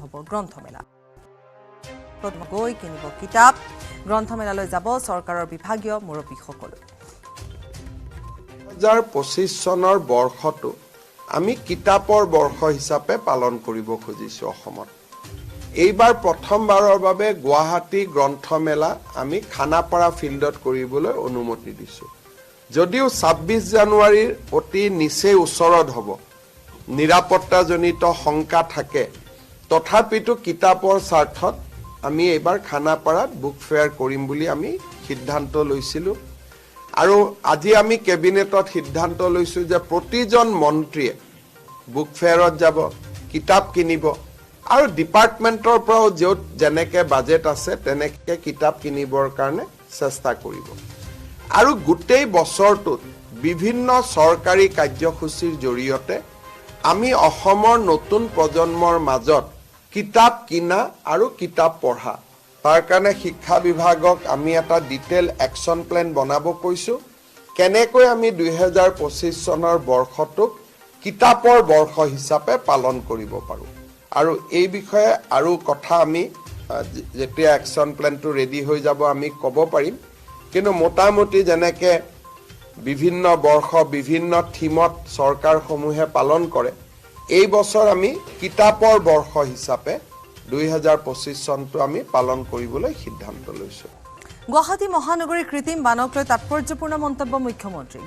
হ'ব গ্ৰন্থমেলা। গৈ কিনিব কিতাপ। গ্ৰন্থমেলালৈ যাব চৰকাৰৰ বিভাগীয় মুৰব্বীসকল। 2025 চনৰ বৰ্ষটো আমি কিতাপৰ বৰ্ষ হিচাপে পালন কৰিব খুজিছোঁ অসমত। এইবাৰ প্ৰথমবাৰৰ বাবে গুৱাহাটী গ্ৰন্থমেলা আমি খানাপাৰা ফিল্ডত কৰিবলৈ অনুমতি দিছোঁ। যদিও 26 জানুৱাৰীৰ অতি নিচেই ওচৰত হ'ব, নিৰাপত্তাজনিত শংকা থাকে, তথাপিতো কিতাপৰ স্বাৰ্থত আমি এইবাৰ খানাপাৰাত বুক ফেয়াৰ কৰিম বুলি আমি সিদ্ধান্ত লৈছিলোঁ। আৰু আজি আমি কেবিনেটত সিদ্ধান্ত লৈছোঁ যে প্ৰতিজন মন্ত্ৰীয়ে বুক ফেয়াৰত যাব, কিতাপ কিনিব আৰু ডিপাৰ্টমেণ্টৰ পৰাও য'ত যেনেকৈ বাজেট আছে তেনেকৈ কিতাপ কিনিবৰ কাৰণে চেষ্টা কৰিব। আৰু গোটেই বছৰটোত বিভিন্ন চৰকাৰী কাৰ্যসূচীৰ জৰিয়তে আমি অসমৰ নতুন প্ৰজন্মৰ মাজত কিতাপ কিনা আৰু কিতাপ পঢ়া, তাৰ কাৰণে শিক্ষা বিভাগক আমি এটা ডিটেইল একশ্যন প্লেন বনাব কৈছোঁ, কেনেকৈ আমি 2025 চনৰ বৰ্ষটোক কিতাপৰ বৰ্ষ হিচাপে পালন কৰিব পাৰোঁ। আৰু এই বিষয়ে আৰু কথা আমি যেতিয়া একশ্যন প্লেনটো ৰেডি হৈ যাব আমি ক'ব পাৰিম। কিন্তু মোটামুটি যেনেকৈ বিভিন্ন বৰ্ষ বিভিন্ন থিমত চৰকাৰসমূহে পালন কৰে, এই বছৰ আমি কিতাপৰ বৰ্ষ হিচাপে 2025 চনটো আমি পালন কৰিবলৈ সিদ্ধান্ত লৈছোঁ। গুৱাহাটী মহানগৰীৰ কৃত্ৰিম বানক লৈ তাৎপৰ্যপূৰ্ণ মন্তব্য মুখ্যমন্ত্ৰী।